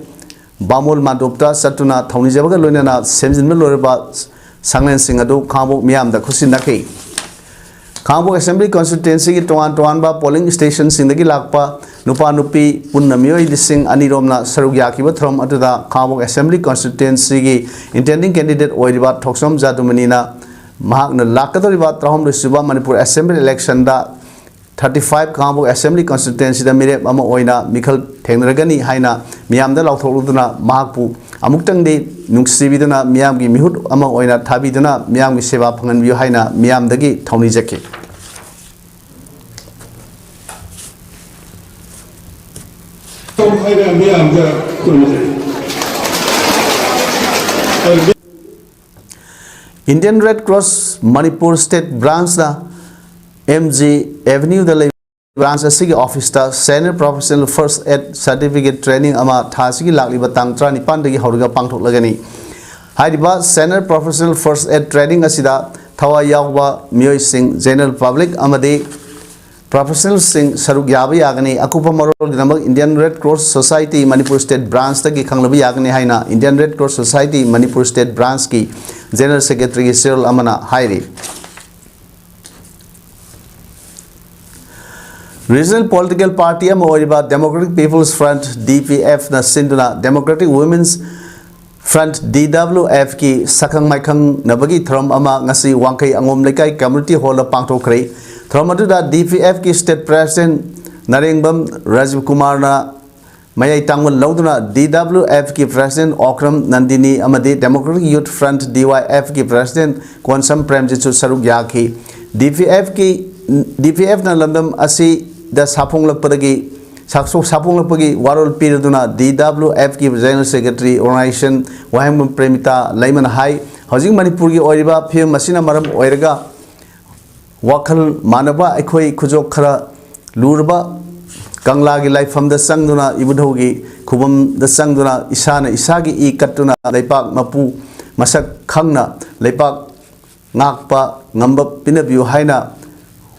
ꯕꯥꯃꯣꯜ ꯃꯥꯟꯗꯣꯞꯇ ꯆꯠꯇꯨꯅ ꯊꯧꯅꯤꯖꯕꯒ ꯂꯣꯏꯅꯅ ꯁꯦꯝꯖꯤꯟꯕ ꯂꯣꯏꯔꯕ ꯁꯪꯂꯦꯟꯁꯤꯡ ꯑꯗꯨ ꯈꯥꯉꯕꯣꯛ ꯃꯤꯌꯥꯝꯗ ꯈꯨꯠꯁꯤꯟꯅꯈꯤ꯫ ꯈꯥꯡꯉꯕꯣꯛ Assembly Constituency ꯒꯤ ꯇꯣꯉꯥꯟ ꯇꯣꯉꯥꯟꯕ polling station ꯁꯤꯡꯗꯒꯤ ꯂꯥꯛꯄ ꯅꯨꯄꯥ ꯅꯨꯄꯤ ꯄꯨꯟꯅ ꯃꯤꯑꯣꯏ ꯂꯤꯁꯤꯡ ꯑꯅꯤ ꯔꯣꯝꯅ ꯁꯔꯨꯛ ꯌꯥꯈꯤꯕ ꯊꯧꯔꯝ ꯑꯗꯨꯗ ꯈꯥꯡꯉꯕꯣꯛ Assembly Constituency ꯒꯤ intending candidate ꯑꯣꯏꯔꯤꯕ ꯊꯣꯛꯆꯣꯝ ꯖꯥꯗꯨꯃꯅꯤꯅ ꯃꯍꯥꯛꯅ ꯂꯥꯛꯀꯗꯧꯔꯤꯕ ꯇꯔꯥꯍꯨꯝꯗꯣꯏ ꯁꯨꯕ ꯃꯅꯤꯄꯨꯔ Assembly election ꯗ thirty five ꯈꯥꯡꯉꯕꯣꯛ Assembly Constituency ꯗ ꯃꯤꯔꯦꯞ ꯑꯃ ꯑꯣꯏꯅ ꯃꯤꯈꯜ ꯊꯦꯡꯅꯔꯒꯅꯤ ꯍꯥꯏꯅ ꯃꯤꯌꯥꯝꯗ ꯂꯥꯎꯊꯣꯛꯂꯨꯗꯨꯅ ꯃꯍꯥꯛꯄꯨ ꯑꯃꯨꯛꯇꯪꯗꯤ ꯅꯨꯡꯁꯤꯕꯤꯗꯨꯅ ꯃꯤꯌꯥꯝꯒꯤ ꯃꯤꯍꯨꯠ ꯑꯃ ꯑꯣꯏꯅ ꯊꯥꯕꯤꯗꯨꯅ ꯃꯤꯌꯥꯝꯒꯤ ꯁꯦꯕꯥ ꯐꯪꯍꯟꯕꯤꯌꯨ ꯍꯥꯏꯅ ꯃꯤꯌꯥꯝꯗꯒꯤ ꯊꯧꯅꯤꯖꯈꯤ꯫ ꯍꯥꯏꯅ ꯃꯤꯌꯥꯝꯗ ꯈꯨꯔꯨꯝꯖꯔꯤ꯫ Indian Red Cross Manipur State Branch ꯅ M G Avenue ꯗ ꯂꯩꯕ branch ꯑꯁꯤꯒꯤ office ꯇ Senior Professional First Aid Certificate Training ꯑꯃ ꯊꯥ ꯑꯁꯤꯒꯤ ꯂꯥꯛꯂꯤꯕ ꯇꯥꯡ ꯇꯔꯥꯅꯤꯄꯥꯟꯗꯒꯤ ꯍꯧꯔꯒ ꯄꯥꯡꯊꯣꯛꯂꯒꯅꯤ꯫ ꯍꯥꯏꯔꯤꯕ Senior Professional First Aid Training ꯑꯁꯤꯗ ꯊꯋꯥꯏ ꯌꯥꯎꯕ ꯃꯤꯑꯣꯏꯁꯤꯡ, general public ꯑꯃꯗꯤ professional ꯁꯤꯡ ꯁꯔꯨꯛ ꯌꯥꯕ ꯌꯥꯒꯅꯤ꯫ ꯑꯀꯨꯞꯄ ꯃꯔꯣꯜꯒꯤꯗꯃꯛ Indian Red Cross Society Manipur State Branch ꯇꯒꯤ ꯈꯪꯂꯕ ꯌꯥꯒꯅꯤ ꯍꯥꯏꯅ Indian Red Cross Society Manipur State Branch ꯀꯤ General Secretary ꯒꯤ ꯆꯦꯔꯣꯜ ꯑꯃꯅ ꯍꯥꯏꯔꯤ꯫ Regional political party ꯑꯃ ꯑꯣꯏꯔꯤꯕ Democratic People's Front, D P F ꯅ ꯁꯤꯟꯗꯨꯅ Democratic Women's Front, D W F ꯀꯤ ꯁꯛꯈꯪ ꯃꯥꯏꯈꯪꯅꯕꯒꯤ ꯊꯧꯔꯝ ꯑꯃ ꯉꯁꯤ ꯋꯥꯡꯈꯩ ꯑꯉꯣꯝ ꯂꯩꯀꯥꯏ Community Hall ꯗ ꯄꯥꯡꯊꯣꯛꯈ꯭ꯔꯦ꯫ ꯊꯧꯔꯝ ꯑꯗꯨꯗ D P F ꯀꯤ State President ꯅꯔꯦꯡꯕꯝ ꯔꯥꯖꯤꯕ ꯀꯨꯃꯥꯔꯅ ꯃꯌꯥꯏ ꯇꯥꯡꯕ ꯂꯧꯗꯨꯅ, D W F ꯀꯤ President ꯑꯣꯀ꯭ꯔꯝ ꯅꯟꯗꯤꯅꯤ ꯑꯃꯗꯤ Democratic Youth Front, D Y F ꯀꯤ President ꯀꯣꯟꯁꯝ ꯄ꯭ꯔꯦꯝꯖꯤꯠꯁꯨ ꯁꯔꯨꯛ ꯌꯥꯈꯤ꯫ D P F ꯀꯤ, D P F ꯅ ꯂꯝꯗꯝ ꯑꯁꯤꯗ ꯁꯥꯐꯣꯡꯂꯛꯄꯗꯒꯤ, ꯁꯥꯐꯣ-, ꯁꯥꯐꯣꯡꯂꯛꯄꯒꯤ ꯋꯥꯔꯣꯜ ꯄꯤꯔꯗꯨꯅ D W F ꯀꯤ General Secretary Organization ꯋꯥꯍꯦꯡꯕꯝ ꯄ꯭ꯔꯦꯃꯤꯇꯥ ꯂꯩꯃꯅ ꯍꯥꯏ, ꯍꯧꯖꯤꯛ ꯃꯅꯤꯄꯨꯔꯒꯤ ꯑꯣꯏꯔꯤꯕ ꯐꯤꯕꯝ ꯑꯁꯤꯅ ꯃꯔꯝ ꯑꯣꯏꯔꯒ ꯋꯥꯈꯜ ꯃꯥꯟꯅꯕ ꯑꯩꯈꯣꯏ ꯈꯨꯖꯣꯞ ꯈꯔ ꯂꯨꯔꯕ ꯀꯪꯂꯥꯒꯤ ꯂꯥꯏꯐꯝꯗ ꯆꯪꯗꯨꯅ, ꯏꯕꯨꯙꯧꯒꯤ ꯈꯨꯕꯝꯗ ꯆꯪꯗꯨꯅ, ꯏꯁꯥꯅ ꯏꯁꯥꯒꯤ ꯏ ꯀꯠꯇꯨꯅ, ꯂꯩꯄꯥꯛ ꯃꯄꯨ ꯃꯁꯛ ꯈꯪꯅ ꯂꯩꯄꯥꯛ ꯉꯥꯛꯄ ꯉꯝꯕ ꯄꯤꯅꯕꯤꯌꯨ ꯍꯥꯏꯅ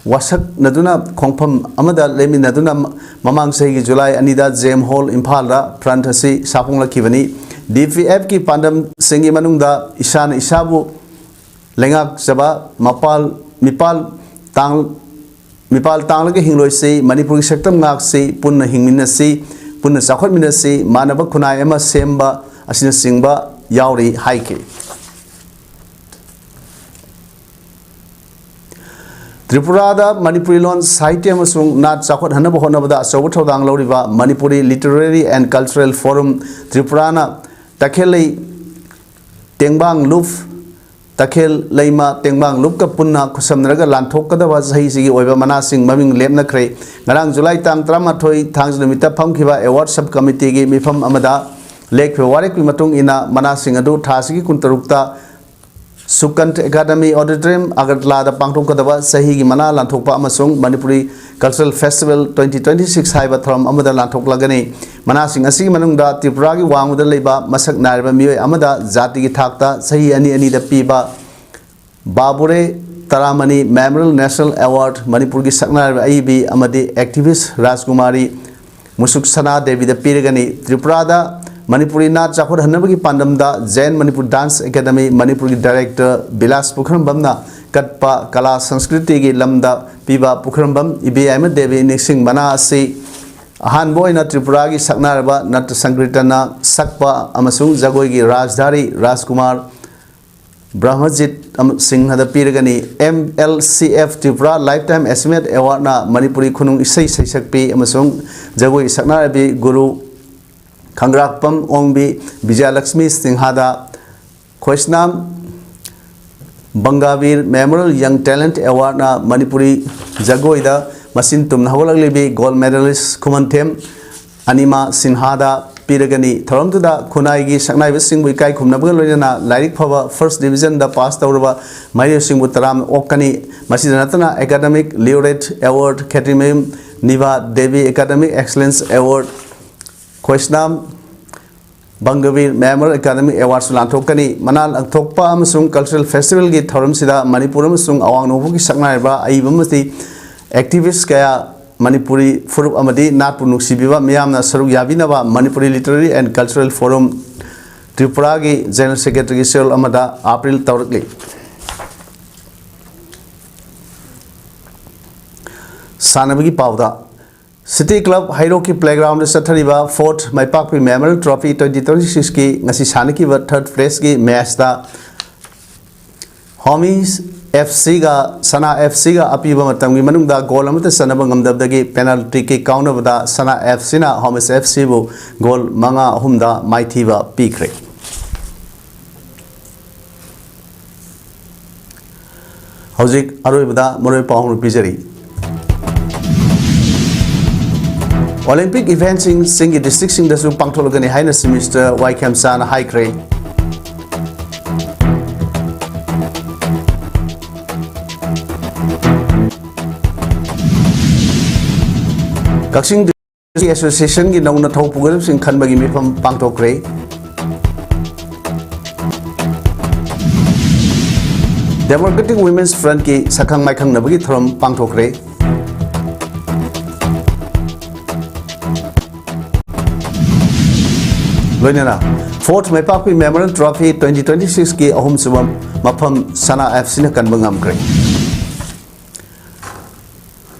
ꯋꯥꯁꯛꯅꯗꯨꯅ, ꯈꯣꯡꯐꯝ ꯑꯃꯗ ꯂꯦꯞꯃꯤꯟꯅꯗꯨꯅ, ꯃꯃꯥꯡ ꯆꯍꯤꯒꯤ ꯖꯨꯂꯥꯏ ꯑꯅꯤꯗ J M Hall ꯏꯝꯐꯥꯜꯗ front ꯑꯁꯤ ꯁꯥꯐꯣꯡꯂꯛꯈꯤꯕꯅꯤ꯫ D P F ꯀꯤ ꯄꯥꯟꯗꯝꯁꯤꯡꯒꯤ ꯃꯅꯨꯡꯗ ꯏꯁꯥꯅ ꯏꯁꯥꯕꯨ ꯂꯩꯉꯥꯛꯆꯕ, ꯃꯄꯥꯜ ꯃꯤꯄꯥꯜ ꯇꯥꯡ ꯃꯤꯄꯥꯜ ꯇꯥꯡꯂꯒ ꯍꯤꯡꯂꯣꯏꯁꯤ, ꯃꯅꯤꯄꯨꯔꯒꯤ ꯁꯛꯇꯝ ꯉꯥꯛꯁꯤ, ꯄꯨꯟꯅ ꯍꯤꯡꯃꯤꯟꯅꯁꯤ, ꯄꯨꯟꯅ ꯆꯥꯎꯈꯠꯃꯤꯟꯅꯁꯤ, ꯃꯥꯟꯅꯕ ꯈꯨꯟꯅꯥꯏ ꯑꯃ ꯁꯦꯝꯕ ꯑꯁꯤꯅꯆꯤꯡꯕ ꯌꯥꯎꯔꯤ ꯍꯥꯏꯈꯤ꯫ ꯇ꯭ꯔꯤꯄꯨꯔꯥꯗ ꯃꯅꯤꯄꯨꯔꯤ ꯂꯣꯟ, ꯁꯥꯍꯤꯇ꯭ꯌ ꯑꯃꯁꯨꯡ ꯅꯥꯠ ꯆꯥꯎꯈꯠꯍꯟꯅꯕ ꯍꯣꯠꯅꯕꯗ ꯑꯆꯧꯕ ꯊꯧꯗꯥꯡ ꯂꯧꯔꯤꯕ Manipuri Literary and Cultural Forum ꯇ꯭ꯔꯤꯄꯨꯔꯥꯅ ꯇꯈꯦꯜꯂꯩ ꯇꯦꯡꯕꯥꯡ ꯂꯨꯞ, ꯇꯈꯦꯜ ꯂꯩꯃ ꯇꯦꯡꯕꯥꯡ ꯂꯨꯞꯀ ꯄꯨꯟꯅ ꯈꯨꯠꯁꯝꯅꯔꯒ ꯂꯥꯟꯊꯣꯛꯀꯗꯕ ꯆꯍꯤꯁꯤꯒꯤ ꯑꯣꯏꯕ ꯃꯅꯥꯁꯤꯡ ꯃꯃꯤꯡ ꯂꯦꯞꯅꯈ꯭ꯔꯦ꯫ ꯉꯔꯥꯡ ꯖꯨꯂꯥꯏ ꯇꯥꯡ ꯇꯔꯥꯃꯥꯊꯣꯏ ꯊꯥꯡꯖ ꯅꯨꯃꯤꯠꯇ ꯐꯝꯈꯤꯕ award sub committeeꯒꯤ ꯃꯤꯐꯝ ꯑꯃꯗ ꯂꯦꯞꯈꯤꯕ ꯋꯥꯔꯦꯞꯀꯤ ꯃꯇꯨꯡ ꯏꯟꯅ ꯃꯅꯥꯁꯤꯡ ꯑꯗꯨ ꯊꯥ ꯑꯁꯤꯒꯤ ꯀꯨꯟꯇꯔꯨꯛꯇ ꯁꯨꯀꯟꯠ ꯑꯦꯀꯥꯗꯃꯤ ꯑꯣꯗꯤꯇꯣꯔꯤꯌꯝ ꯑꯒꯔꯇꯂꯥꯗ ꯄꯥꯡꯊꯣꯛꯀꯗꯕ ꯆꯍꯤꯒꯤ ꯃꯅꯥ ꯂꯥꯟꯊꯣꯛꯄ ꯑꯃꯁꯨꯡ Manipuri Cultural Festival twenty twenty six ꯍꯥꯏꯕ ꯊꯧꯔꯝ ꯑꯃꯗ ꯂꯥꯟꯊꯣꯛꯂꯒꯅꯤ꯫ ꯃꯅꯥꯁꯤꯡ ꯑꯁꯤꯒꯤ ꯃꯅꯨꯡꯗ ꯇ꯭ꯔꯤꯄꯨꯔꯥꯒꯤ ꯋꯥꯡꯃꯗ ꯂꯩꯕ ꯃꯁꯛ ꯅꯥꯏꯔꯕ ꯃꯤꯑꯣꯏ ꯑꯃꯗ ꯖꯥꯇꯤꯒꯤ ꯊꯥꯛꯇ ꯆꯍꯤ ꯑꯅꯤ ꯑꯅꯤꯗ ꯄꯤꯕ ꯕꯥꯕꯨꯔꯦ ꯇꯔꯥꯃꯅꯤ Memorial National Award, ꯃꯅꯤꯄꯨꯔꯒꯤ ꯁꯛꯅꯥꯏꯔꯕ ꯑꯏꯕꯤ ꯑꯃꯗꯤ activist ꯔꯥꯖꯀꯨꯃꯥꯔꯤ ꯃꯨꯁꯨꯛ ꯁꯅꯥ ꯗꯦꯕꯤꯗ ꯄꯤꯔꯒꯅꯤ꯫ ꯇ꯭ꯔꯤꯄꯨꯔꯥꯗ ꯃꯅꯤꯄꯨꯔꯤ ꯅꯥꯠ ꯆꯥꯎꯈꯠꯍꯟꯅꯕꯒꯤ ꯄꯥꯟꯗꯝꯗ Jain Manipur Dance Academy ꯃꯅꯤꯄꯨꯔꯒꯤ director ꯕꯤꯂꯥꯁ ꯄꯨꯈ꯭ꯔꯝꯕꯝꯅ ꯀꯠꯄ ꯀꯂꯥ ꯁꯪꯁꯀ꯭ꯔꯤꯇꯤꯒꯤ ꯂꯝꯗ ꯄꯤꯕ ꯄꯨꯈ꯭ꯔꯝꯕꯝ ꯏꯕꯦꯌꯥꯏꯃ ꯗꯦꯕꯤ ꯅꯤꯡꯁꯤꯡ ꯃꯅꯥ ꯑꯁꯤ ꯑꯍꯥꯟꯕ ꯑꯣꯏꯅ ꯇ꯭ꯔꯤꯄꯨꯔꯥꯒꯤ ꯁꯛꯅꯥꯏꯔꯕ ꯅꯠꯇ ꯁꯪꯀ꯭ꯔꯤꯇꯅ ꯁꯛꯄ ꯑꯃꯁꯨꯡ ꯖꯒꯣꯏꯒꯤ ꯔꯥꯖꯙꯥꯔꯤ ꯔꯥꯖꯀꯨꯃꯥꯔ ꯕ꯭ꯔꯍ꯭ꯃꯖꯤꯠ ꯑꯃ-, ꯁꯤꯡꯍꯗ ꯄꯤꯔꯒꯅꯤ꯫ M L C F Tripura Lifetime Achievement Awardꯅ Manipuri ꯈꯨꯅꯨꯡ ꯏꯁꯩ ꯁꯩꯁꯛꯄꯤ ꯑꯃꯁꯨꯡ ꯖꯒꯣꯏ ꯁꯛꯅꯥꯏꯔꯕꯤ ꯒꯨꯔꯨ ꯈꯪꯒ꯭ꯔꯥꯛꯄꯝ ꯑꯣꯡꯕꯤ ꯕꯤꯖꯌꯂꯛꯁꯃꯤ ꯁꯤꯡꯍꯗ, ꯈꯣꯏꯁꯅꯥꯝ ꯕꯪꯒꯥꯕꯤꯔ Memorial Young Talent Awardꯅ ꯃꯅꯤꯄꯨꯔꯤ ꯖꯒꯣꯏꯗ ꯃꯆꯤꯟ ꯇꯨꯝꯅ ꯍꯧꯒꯠꯂꯛꯂꯤꯕꯤ gold medalist ꯈꯨꯃꯟꯊꯦꯝ ꯑꯅꯤꯃꯥ ꯁꯤꯟꯍꯥꯗ ꯄꯤꯔꯒꯅꯤ꯫ ꯊꯧꯔꯝꯗꯨꯗ ꯈꯨꯟꯅꯥꯏꯒꯤ ꯁꯛꯅꯥꯏꯕꯁꯤꯡꯕꯨ ꯏꯀꯥꯏ ꯈꯨꯝꯅꯕꯒ ꯂꯣꯏꯅꯅ ꯂꯥꯏꯔꯤꯛ ꯐꯕ first divisionꯗ pass ꯇꯧꯔꯕ ꯃꯍꯩꯔꯣꯏꯁꯤꯡꯕꯨ ꯇꯔꯥꯝꯅ ꯑꯣꯛꯀꯅꯤ꯫ ꯃꯁꯤꯗ ꯅꯠꯇꯅ Academic Laureate Award, ꯈꯦꯇ꯭ꯔꯤꯃꯌꯨꯝ ꯅꯤꯚꯥ Devi Academic Excellence Award, ꯈꯣꯏꯁꯅꯥꯝ ꯕꯪꯒꯕꯤꯔ Memorial Academic Awardꯁꯨ ꯂꯥꯟꯊꯣꯛꯀꯅꯤ꯫ ꯃꯅꯥ ꯂꯥꯟꯊꯣꯛꯄ ꯑꯃꯁꯨꯡ Cultural Festivalꯒꯤ ꯊꯧꯔꯝꯁꯤꯗ ꯃꯅꯤꯄꯨꯔ ꯑꯃꯁꯨꯡ ꯑꯋꯥꯡ ꯅꯣꯡꯄꯣꯛꯀꯤ ꯁꯛꯅꯥꯏꯔꯕ ꯑꯏꯕ ꯑꯃꯗꯤ activist ꯀꯌꯥ, ꯃꯅꯤꯄꯨꯔꯤ ꯐꯨꯔꯨꯞ ꯑꯃꯗꯤ ꯅꯥꯠꯄꯨ ꯅꯨꯡꯁꯤꯕꯤꯕ ꯃꯤꯌꯥꯝꯅ ꯁꯔꯨꯛ ꯌꯥꯕꯤꯅꯕ Manipuri Literary and Cultural Forum ꯇ꯭ꯔꯤꯄꯨꯔꯥꯒꯤ General Secretaryꯒꯤ ꯆꯦꯔꯣꯜ ꯑꯃꯗ appeal ꯇꯧꯔꯛꯂꯤ꯫ ꯁꯥꯟꯅꯕꯒꯤ ꯄꯥꯎꯗ, ꯁꯤꯇꯤ ꯀ꯭ꯂꯕ ꯍꯩꯔꯣꯛꯀꯤ ꯄ꯭ꯂꯦꯒ꯭ꯔꯥꯎꯟꯗ ꯆꯠꯊꯔꯤꯕ fourth Meipakpi memorial trophy twenty twenty ꯁꯤꯛꯁꯀꯤ ꯉꯁꯤ ꯁꯥꯟꯅꯈꯤꯕ ꯊꯥꯔꯠ ꯄ꯭ꯂꯦꯁꯀꯤ ꯃꯦꯆꯇ ꯍꯣꯃꯤꯁ ꯑꯦꯐ ꯁꯤꯒ ꯁꯅꯥ ꯑꯦꯐ ꯁꯤꯒ ꯑꯄꯤꯕ ꯃꯇꯝꯒꯤ ꯃꯅꯨꯡꯗ ꯒꯣꯜ ꯑꯃꯠꯇ ꯆꯟꯅꯕ ꯉꯝꯗꯕꯗꯒꯤ ꯄꯦꯅꯥꯜꯇꯤ ꯀꯤꯛ ꯀꯥꯎꯅꯕꯗ ꯁꯅꯥ ꯑꯦꯐ ꯁꯤꯅ ꯍꯣꯃꯤꯁ ꯑꯦꯐ ꯁꯤꯕꯨ ꯒꯣꯜ ꯃꯉꯥ ꯑꯍꯨꯝꯗ ꯃꯥꯏꯊꯤꯕ ꯄꯤꯈ꯭ꯔꯦ꯫ ꯍꯧꯖꯤꯛ ꯑꯔꯣꯏꯕꯗ ꯃꯔꯨꯑꯣꯏꯕ ꯄꯥꯎ ꯑꯃ ꯄꯤꯖꯔꯤ꯫ ꯑꯣꯂꯤꯝꯄꯤꯛ ꯏꯚꯦꯟꯠꯁꯤꯡ ꯆꯤꯡꯒꯤ ꯗꯤꯁꯇ꯭ꯔꯤꯛꯁꯤꯡꯗꯁꯨ ꯄꯥꯡꯊꯣꯛꯂꯒꯅꯤ ꯍꯥꯏꯅ ꯆꯤꯐ ꯃꯤꯅꯤꯁꯇꯔ ꯋꯥꯏ ꯈꯦꯝꯆꯥꯅ ꯍꯥꯏꯈ꯭ꯔꯦ꯫ ꯀꯛꯆꯤꯡ ꯑꯦꯁꯣꯁꯤꯌꯦꯁꯟꯒꯤ ꯅꯧꯅ ꯊꯧ ꯄꯨꯒꯗꯕꯁꯤꯡ ꯈꯟꯕꯒꯤ ꯃꯤꯐꯝ ꯄꯥꯡꯊꯣꯛꯈ꯭ꯔꯦ꯫ ꯗꯦꯃꯣꯀ꯭ꯔꯦꯇꯤꯛ ꯋꯤꯃꯦꯟꯁ ꯐ꯭ꯔꯟꯠꯀꯤ ꯁꯛꯈꯪ ꯃꯥꯏꯈꯪꯅꯕꯒꯤ ꯊꯧꯔꯝ ꯄꯥꯡꯊꯣꯛꯈ꯭ꯔꯦ꯫ ꯂꯣꯏꯅꯅ fourth Meipakpi memorial trophy twenty twenty ꯁꯤꯛꯁꯀꯤ ꯑꯍꯨꯝꯁꯨꯕ ꯃꯐꯝ ꯁꯅꯥ ꯑꯦꯐ ꯁꯤꯅ ꯀꯟꯕ ꯉꯝꯈ꯭ꯔꯦ꯫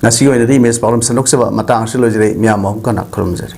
ꯉꯁꯤꯒꯤ ꯑꯣꯏꯅꯗꯤ ꯃꯦꯆ ꯄꯥꯎꯗꯝ ꯁꯟꯗꯣꯛꯆꯕ ꯃꯇꯥꯡ ꯑꯁꯤ ꯂꯣꯏꯖꯔꯦ꯫ ꯃꯤꯌꯥꯝ ꯃꯍꯨꯝ ꯀꯟꯅ ꯈꯨꯔꯨꯝꯖꯔꯤ꯫